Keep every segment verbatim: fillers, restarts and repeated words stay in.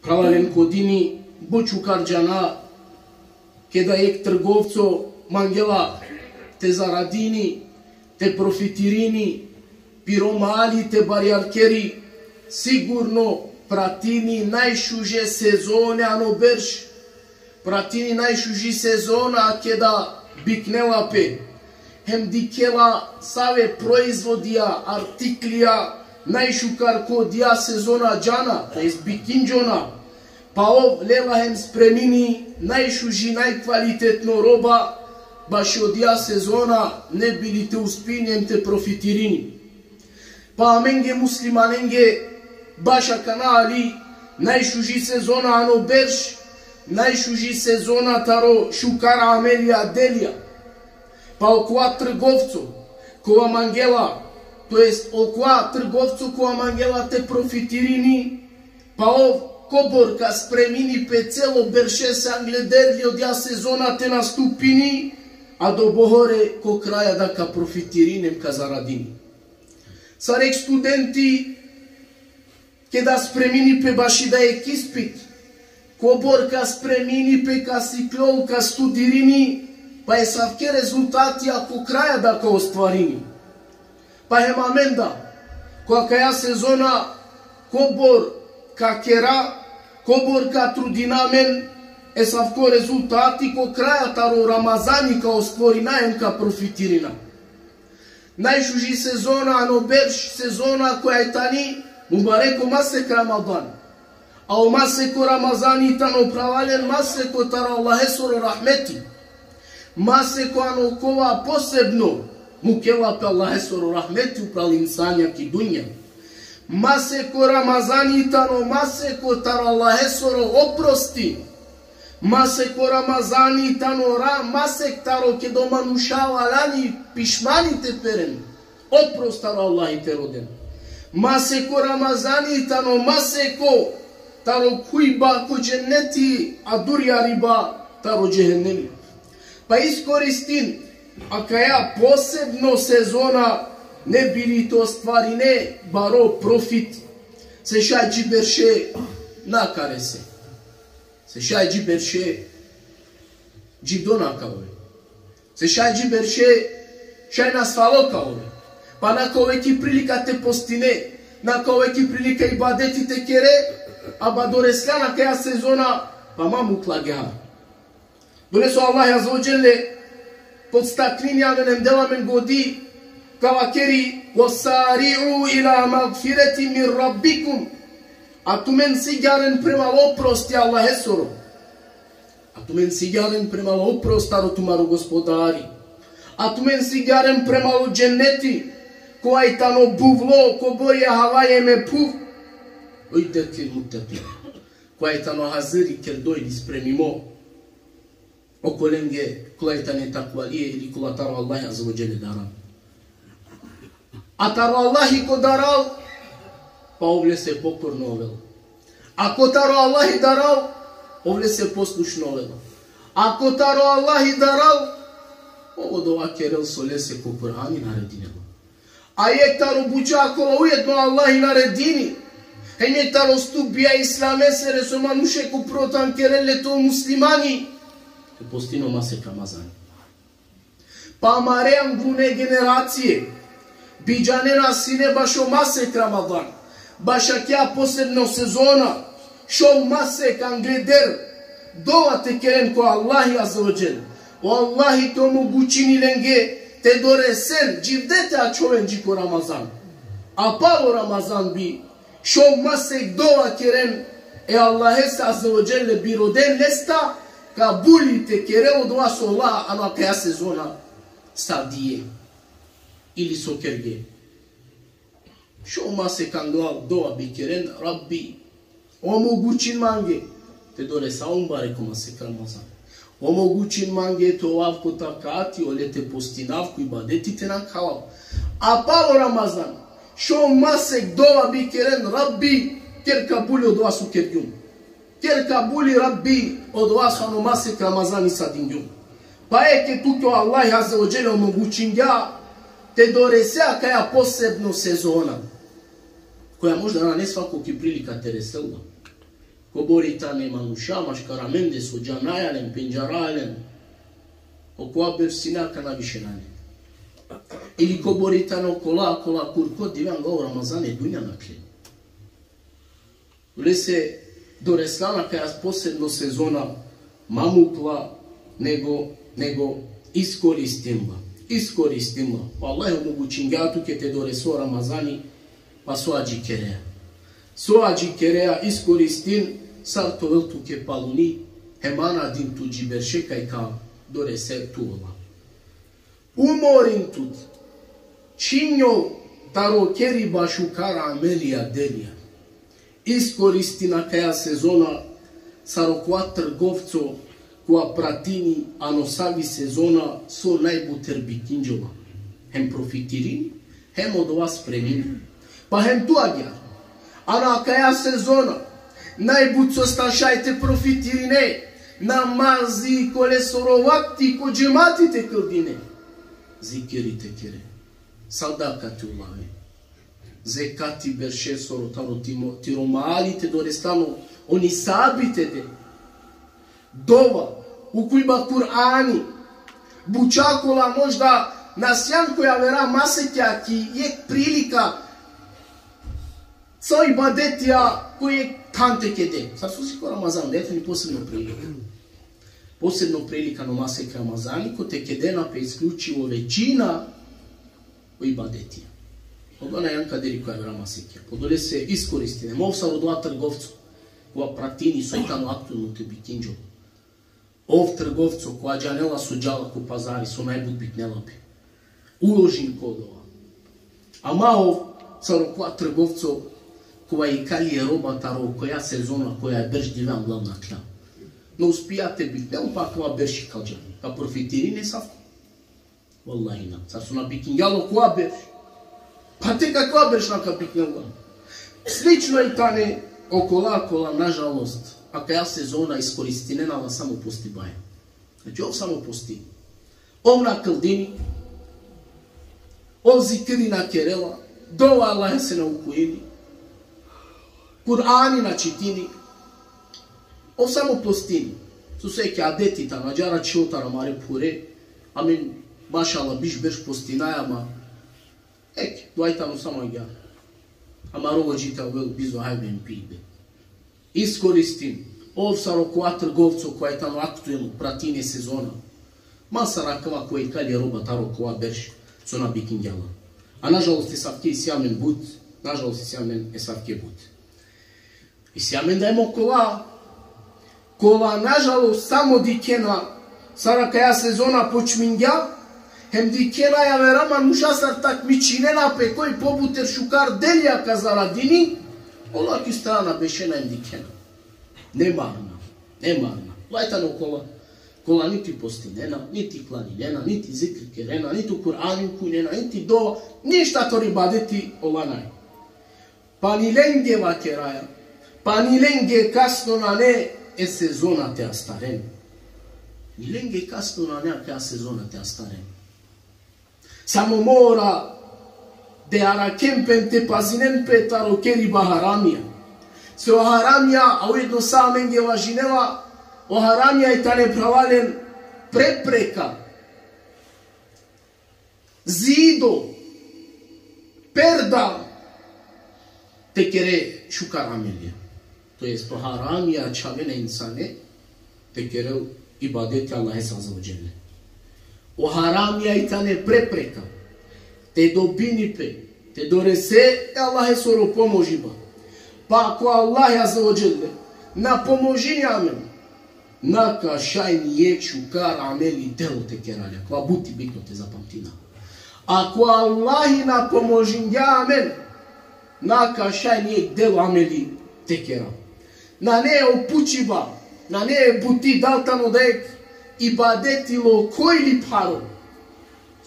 Phralalen ko dini, but šukar džana, keda jekh trgovco mangela te zaradini, te profitirini, piro mali te barjarkeri, sigurno pratini najšuže sezone ano berš, pratini najšuži sezona keda biknela pe. Hem dikhela save proizvodija, artiklija, najšukar ko odija sezona džana, to jest bikinđona, pa ov lela hem spremini najšuži, najkvalitetno roba, bašo odija sezona, ne bi li te uspini hem te profitirini. Pa amenge muslimanenge baš akana ali najšuži sezona ano berš, najšuži sezona taro šukar amelija, delija. Pa okova trgovco, kova mangela, to jest okova trgovco kova mangela te profitirini, pa ov kobor ka spremini pe celo beršese angleder li odija sezona te nastupini, a dobohore ko kraj adaka profitirini hem ka zaradini. Sar jekh studenti, keda spremini pe baši da jekh ispit, kobor ka spremini pe, ka sikljol, ka studirini, pa esavke rezultati ko kraj da ka ostvarini. Pa hem amen da, ko akaja sezona, kobor ka kera, kobor ka trudina amen, esavko rezultati ko kraj taro Ramazani ka ostvarina hem ka profitirina. Najšuži sezona ano berš, sezona koja i tani mubareko masek Ramadan. A o masek o Ramazani tano, phralalen, masek taro Allahesoro rahmeti. Masek ano kova posebno mukela pe Allahesoro rahmeti upral insanja ki dunja. Masek o Ramazani tano masek taro Allahesoro oprosti. Masek o Ramazani tano ra-, masek taro keda o manuša valjani pišmani te peren, oprost taro Allahi te roden. Masek o Ramazani tano masek taro khujba ko dženneti, a durjariba taro džehennemi. Pa iskoristin akaja posebno sezona, ne bi li te ostvarine baro profit. Se šaj dži berše na ka rese. Se šaj dži berše dživdo na ka ove. Se šaj dži berše šaj nasvalo ka ove. Pa na ka ove ki prilika te postine, na ka ove ki prilika ibadeti te kere, a ba doresla na akaja sezona, pa ma mukla geha. Doleso Allah Azze ve Dželle podstaknini amen hem dela amen godi, ka vakeri: "Ve sari'u ila magfireti min rabbikum." A tumen sigjaren prema oprosti Allahesoro. A tumen sigjaren prema oprost taro tumaro Gospodari. A tumen sigjaren prema dženneti, koj tano buvlo kobor e havaja hem e phuv. Uiddet lil muttekin. Koj tano haziri kerdo ili spremimo okolenge kola tane takvalije ili kola taro Allahi Azze ve Dželle daral. A taro Allahi ko daral, pa ov lese pokorno ovel. A ko taro Allahi daral, ov lese poslušno ovel. A ko taro Allahi daral, ov odova kerel so lese ko Kur'ani naredinela. A jekh taro buća kola ujedno Allahi naredini, hem jekh taro stubija islamesere, so manuše ko prvo than kerel le te ol muslimani, te postini o masek Ramazani. Pa amare anglune generacije bi džanena sine bašo masek Ramadan, baš akaja posebno sezona, šov masek angleder dova te keren ko Allahi Azze ve Dželle. O Allahi te omogućini lenge te doresen, dživde te ačhoven dži ko Ramazan. A palo Ramazan bi šov masek dova keren e Allahese Azze ve Dželle, bi roden lesta kabuli te kerel odova so ola ano akaja sezona savdije ili so kerge. Šov masek anglal dova bi keren: Rabbi, omogućin mange te doresav o mubareko masek Ramazan. Omogućin mange te ovav ko takati, ole te postinav, ko ibadeti te nakhavav. A palo Ramazan, šov masek dova bi keren: Rabbi, ker kabuli odova so kergjum. Ker kabuli, Rabbi, odova so ano masek Ramazani savdingjum. Pa eke tuke o Allahi Azze ve Dželle omogućingja te dorese akaja posebno sezona, koja možda nane svako ki prilika te resel la. Kobori tane manuša maškar amende so džanaja len, pendžaraja len, okova berš sine, akana više nane. Ili kobori tane okola, kola kurko dive angla o Ramazan e dunja nakhle. Lese doresla na kaja posebno sezona ma mukla nego, nego iskoristinla. Iskoristinla. Vallahi, omogućingja tuke te dorese o Ramazani, pa so adžikerea. So adžikerea, iskoristin, sar te ovel tuke paluni, hem anadin tut dži berše kaj ka dorese tu ola. Umorin tut, činjol taro keriba šukar amelija, delija. Iskoristin akaja sezona sar okova trgovco kova pratini ano savi sezona so najbuter bikinđola. Hem profitirini, hem odova spremini. Pa hem tu agjaar. Ano akaja sezona najbut so šaj te profitirine, namazi ko lesoro vakti ko džemati te kldine. Zikiri te kere. Sadaka te ulave. Zekati beršesoro taro timo-, tiro mali te dores tano o nisabi te de. Dova, ukujba Kur'ani, buča kola možda na sian ko javera masekja ki jekh prilika so ibadetija ko jekh than te kede. Sar so si ko Ramazan, dajte mi posebno prilika. Posebno prilika ano masek Ramazani, ko te kedena pe isključivo većina o ibadetija. Odova na sian kaderi ko javera masekja. Odolese iskoristine. Ov sar odova trgovco kova pratini soj tano aktuelno te bikinđol. Ov trgovco kova džanela so džala ko pazari, so najbut biknela pe. Uložin ko odova. Ama ov sar okova trgovco kova ikali e roba taro koja sezona, koja berš dive angla nakhle. Na uspija te biknel, pa kova berš ikalđa. Ka profitirini asavko? Vallahi na. Sar so na bikingja la okova berš, pa tek akava berš na ka biknel la. Slično i tane okola kola, nažalost, akaja sezona iskoristinena la samo postibaja. Znači, ov samo postini. Ov na kldini, ov zikiri na kerela, dova Allahese na ukujini, Kur'ani na čitini, ov samo postini. Sose ki adeti tano, ađahar ačhilo taro amare phure, amen, mašallah, biš berš postinaja, ama, ek, dova i tano samo agjaar. Amaro vodži te ovel bizo hajbe hem pibe. Iskoristin, ov sar okova trgovco kova i tano aktuelno, pratini e sezona. Ma sar akava kova ikali e roba taro okova berš, so na bikingja la. A nažalost, esavke isi amen but, nažalost, isi amen esavke but. Isi amen da hem okola, kola, nažalost, samo dikhena sar akaja sezona počmingja, hem dikhena javera manuša sar takmičinena pe koj pobuter šukar delija ka zaradini, ola ki strana bešena hem dikhena. Nemarna, nemarna. Ola i tane okola kola niti postinena, niti klaninena, niti zikr kerena, niti Kur'ani ukujnena, niti dova, ništa taro ibadeti ola nane. Pa ni lenge vakeraja, pa ni lenge kasno nane e sezona te astaren. Ni lenge kasno nane akaja sezona te astaren. Samo mora te arakhen pe, te pazinen pe taro keriba haramija. Se o haramija, a ujedno sa amenge važinela, o haramija i tane, phralalen, prepreka, zido, perda te kere šukar amelija. To jest, o haramija čhavena insane te kerel ibadeti Allahese azze ve dželle. O haramija i tane prepreka te dobini pe, te dorese e Allahesoro pomožiba. Pa ako Allah azze ve dželle na pomožini amen, na ka šaj ni jekh šukar ameli, delo te kera le. Akava but i bitno te zapamtina. Ako Allahi na pomožingja amen, na ka šaj ni jekh delo, ameli te kera. Nane o pučiba, nane buti dal tano dajekh ibadeti lokho ili pharo.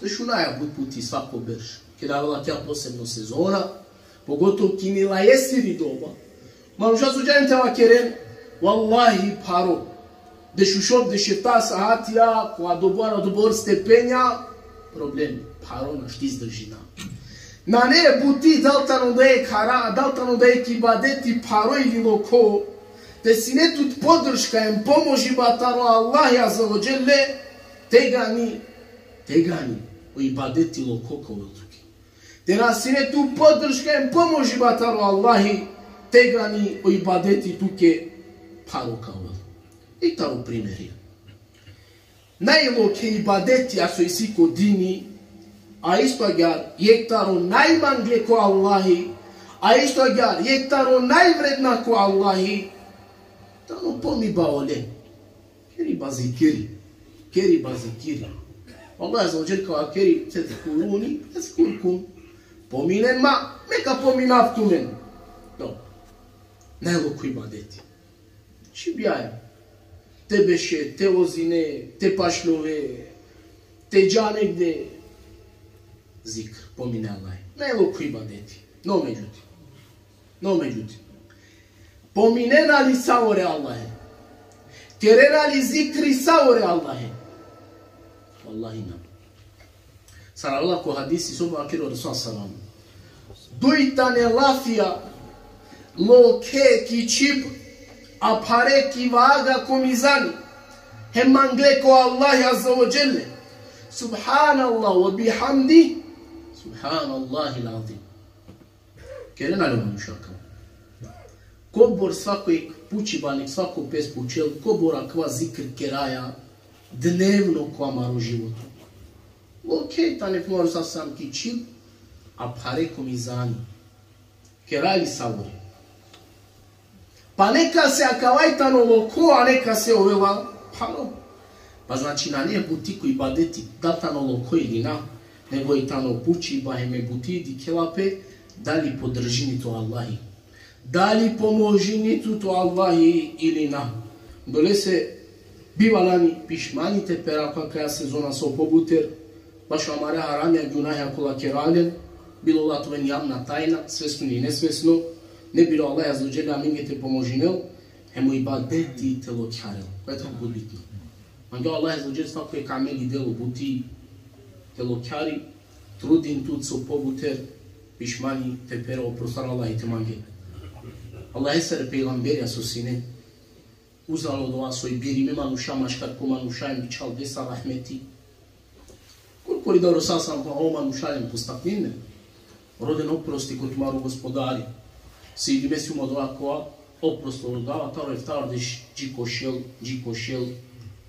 Se šunaja but puti svako berš, keda avela akaja posebno sezona, pogotovo ki milajesiri doba, manuša so džanen te vakeren, vallahi, pharo. Dešušov, dešefta saatija, ko adobor, adobor stepenja, problem, pharo, našti izdržina. Nane buti dal tano dajekh hara-, dal tano dajekh ibadeti pharo ili lokho, Te sine tut podrška em pomožiba taro Allahi Azze ve Dželle, tegani, tegani o ibadeti lokho ka ovel tuke. Te na sine tut podrška em pomožiba taro Allahi, tegani o ibadeti tuke pharo ka ovel. I taro primerija. Najlokhe ibadeti so isi ko dini, a isto agjaar jekh taro najmangle ko Allahi, a isto agjaar jekh taro najvredna ko Allahi, tano pomiba ole. Keriba zikiri. Keriba zikiri. Allah Azze ve Dželle ka vakeri: "Fezkuruni ezkurkum." Pominen ma, me ka pominav tumen. Dobro. Najlokho ibadeti. Čhibjaja. Te beše, te vozine, te pašljove, te dža negde. Zikr, pomine Allahe. Najlokho ibadeti. No međutim. No međutim. Pominena li savore Allahe? Kerena li zikri savore Allahe? Vallahi na. Sar avela ko hadisi so vakeri o Resul sallallahu alejhi ve sellem: Duj tane lafija lokhe ki čhib, a phare ki vaga ko mizani, hem mangle ko Allahi Azze ve Dželle: Subhanallah ve bihamdi, Subhanallahil azim. Kerena li o manuša akava? Kobor, svako jekh pučiba nek svako pes pučel, kobor akava zikr keraja dnevno ko amaro životo. Okej, tane, phenela o Resul sallallahu alejhi ve sellem, ki čhib, a phare ko mizani. Keraja li savore? Pa nekase akava i tano lokho, a nekase ovela pharo. Pa znači nane buti ko ibadeti dali tano lokho ili na, nego i tano pučiba hem e buti dikhela pe dali podržini tut o Allahi. Dali pomožini tut o Allahi ili na. Dolese bi valjani pišmani te pera ko akaja sezona so pobuter, bašo amare haramija, gjunahija kola kera len, bilo la te oven javna tajna, svesno ili nesvesno, ne bi li o Allah Azze ve Dželle amenge te pomožinel, hem o ibadeti te lokharel. Koja tano but bitno. Mangela o Allah Azze ve Dželle svako jekh ameli, delo, buti te lokhari, trudin tut so pobuter pišmani te pere, oprost taro Allahi te mange. Allahesere pejgamberja so sine, uzalo dova soj birime manuša maškar ko manuša, em bičhalde sa rahmeti. Korkori da o Resul sallallahu alejhi ve sellem: O manuša, len postakninen, roden oprosti ko tumaro Gospodari. Sijum me sijum odova kova oprost rodava taro eftavardeš dži ko šel, dži ko šel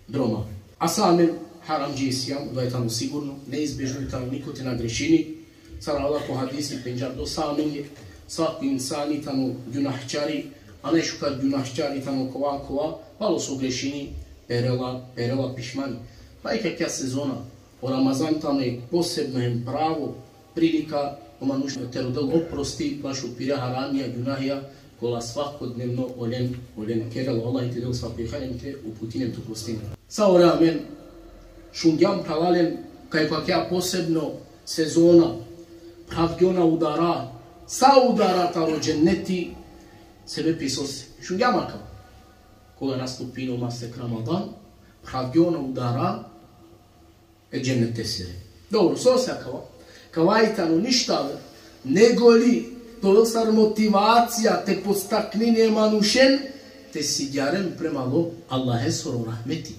droma. A sa amen haramdžije sijam, odova i tano sigurno, neizbežno i tano, niko te na grešini. Sar avela ko hadisi pendžardo, sa amenge, svako insani tano gjunahčari, a najšukar gjunahčari tano kova, kova palo so grešini, perela, perela pišmani. Pa i akaja sezona, o Ramazan tano jekh posebno hem pravo prilika o manuš te rodel oprosti bašo pire haramija, gjunahija, kola svakodnevno olen, olen kerela. Allah te del svako hajr hem te uputini hem te oprostini. Sa ore amen šungjam, phralalen, kaj ko akaja posebno sezona phravgjona udara, sa udara taro dženneti, sebepi sose. Šungjam akava. Koga nastupini o masek Ramadan, phravgjona udara e džennetesere. Dobro, sose akava? Akava i tano ništa, nego li te ovel sar motivacija te postaknini e manušen te sigjaren prema lo Allahesoro rahmeti,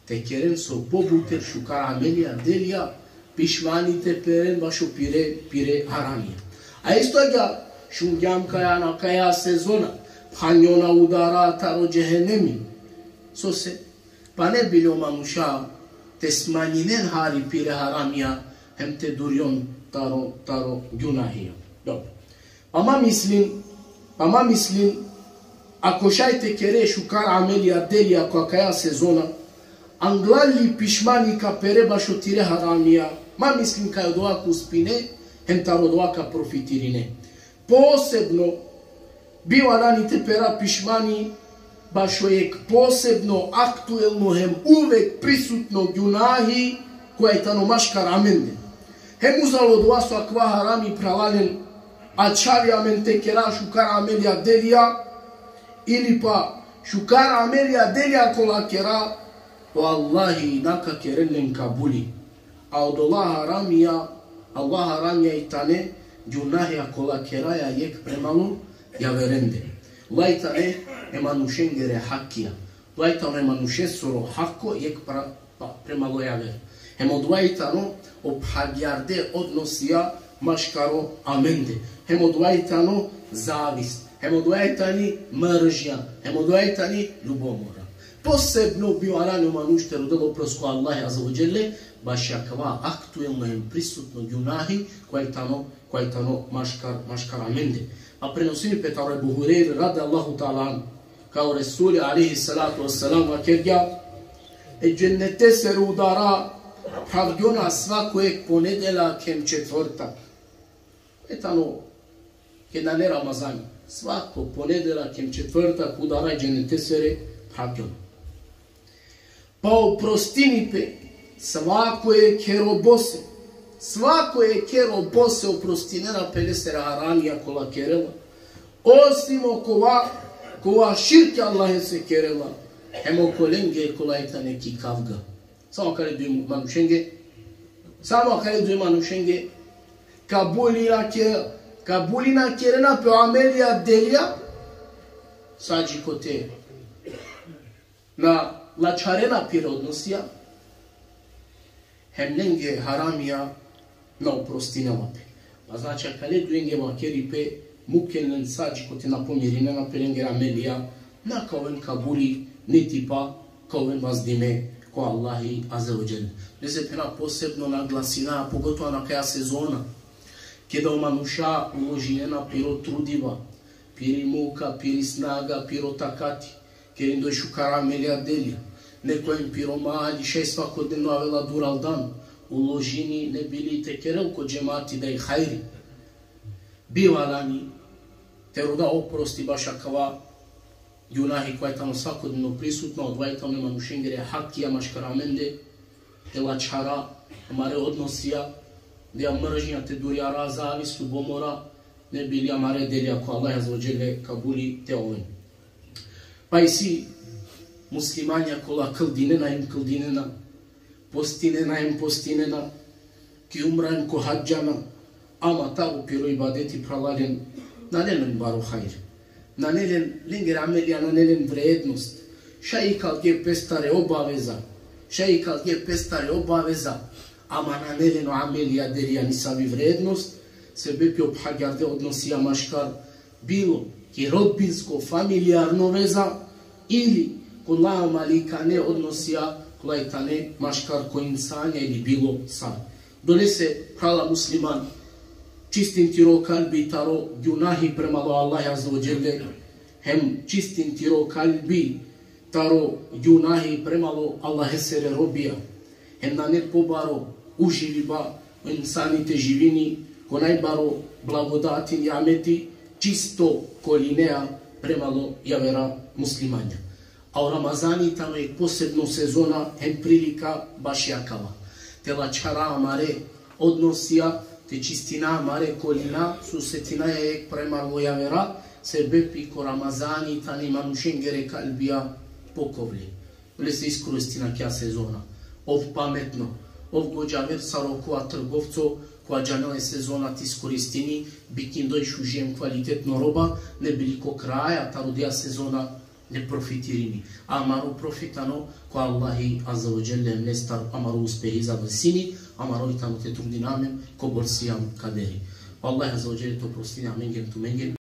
te keren so pobuter šukar amelija, delija, pišmani te peren bašo pire, pire haramija. A isto agjaar šungjam kaj na akaja sezona phangjona udara taro džehenemi. Sose? Pa ne bi li o manuša te smanjinen hari pire haramija, hem te durjon taro, taro gjunahija. Dobro. Pa ma mislin, pa ma mislin, ako šaj te kere šukar amelija, delija ko akaja sezona, anglal li pišmani ka pere bašo tire haramija, ma mislin kaj odova ka uspine, hem taro odova ka profitirine. Posebno bi valjani te pera pišmani bašo jekh posebno aktuelno hem uvek prisutno gjunahi, koja i tano maškar amende. Hem uzalo dova so akava harami, phralalen, ačhavi amen te kera šukar amelija, delija, ili pa šukar amelija, delija kola kera, o Allahi na ka keren len kabuli. A odola haramija, Allah, haramija i tane gjunahija kola keraja jekh premalo javerende. Odova i tane e manušengere hakija. Odova i tano e manušesoro hako jekh pra-, pa-, prema lo javer. Hem odova i tano o phagjarde odnosija maškaro amende. Hem odova i tano zavist. Hem odova i tani mržnja. Hem odova i tani ljubomora. Posebno bi valjani o manuš te rodel oprost ko Allah Azze ve Dželle, baši akava aktuelno hem prisutno gunahi, kova i tano, kova i tano maškar, maškar amende. A prenosini pe taro Ebu Hurejre radijallahu ta'ala anhu, kaj o Resuli alejhi salatu vesselam vakergja: E džennetesere udara phravgjona svako jekh ponedeljak hem četvrtak. E tano, keda nane Ramazani, svako ponedeljak hem četvrtak udara e džennetesere phravgjona. Pa oprostini pe svako jekhe robose. Svako jekhe robose oprostinena pe lesere haramija kola kerela. Osim okova kova širk Allahese kerela. Hem okolenge kola i tane ki kavga. Samo akale duj manušenge. Samo akale duj manušenge. Kabuli na ke-, kabuli na kerena pe amelija, delija. Sa dži kote na lačharena pire odnosija, hem lenge haramija na oprostinela pe. Pa znači, akale dujenge vakeri pe, muken len sa dži kote na pomirinena pe lengere amelija, na ka oven kabuli, niti pa ka oven vazdime ko Allahi Azze ve Dželle. Lese phena posebno naglasina, pogotovo na kaja sezona, keda o manuša uložinena piro trudiba, piri muka, piri snaga, piro takati, kerindoj šukara amelija, delija. Neko hem piro mali, šaj svakodnevno avela duraldan, uložini ne bi li te kerel ko džemati daj hajri. Bi valjani te roda oprosti baš akava gunahi kova i tano svakodnevno prisutna, odova i tano e manušengere hakija maškar amende, te lačhara amare odnosija, da mržnja te durjara, zavist, ljubomora, ne bi li amare delija ko Allah Azze ve Dželle kabuli te oven. Pa isi muslimanja kola kldinena hem kldinena, postinena hem postinena, ki umra hem ko hadžana, ama taro piro ibadeti, phralalen, nane len baro hajr. Nane len, lengere amelija nane len vrednost. Šaj ikalge pes tari obaveza. Šaj ikalge pes tari obaveza. Ama nane len o amelija, delija nisavi vrednost. Sebepi o phagjarde odnosija maškar, bilo ki rodbinsko, familijarno veza, ili kola malikane odnosija, kola i tane maškar ko insanja ili bilo sar. Dolese, phrala musliman, čistin tiro kalbi taro gunahi premalo Allah Azze ve Dželle, hem čistin tiro kalbi taro gunahi premalo Allahesere robija. Hem nane pobaro uživiba o insani te živini ko najbaro blagodati, nijameti, čisto kolinea premalo javera muslimanja. A o Ramazani tano jekh posebno sezona hem prilika baši akava. Te lačhara amare odnosija, te čistina amare kolina, so osetinaja jekh premalo javera, sebepi ko Ramazani tane manušengere kalbija pokovle. Lese iskoristina kija sezona. Ov pametno, ov godžaver sar okova trgovco, kova džanela e sezona te iskoristini, bikindoj šuži hem kvalitetno roba, ne bi li ko kraja taro dija sezona ne profitirini. A amaro profit tano ko Allahi Azze ve Dželle, hem lestar amaro uspehi zavisini, amaro i tano te trudina amen kobor sijam kaderi. O Allah Azze ve Dželle te oprostini amenge hem tumenge.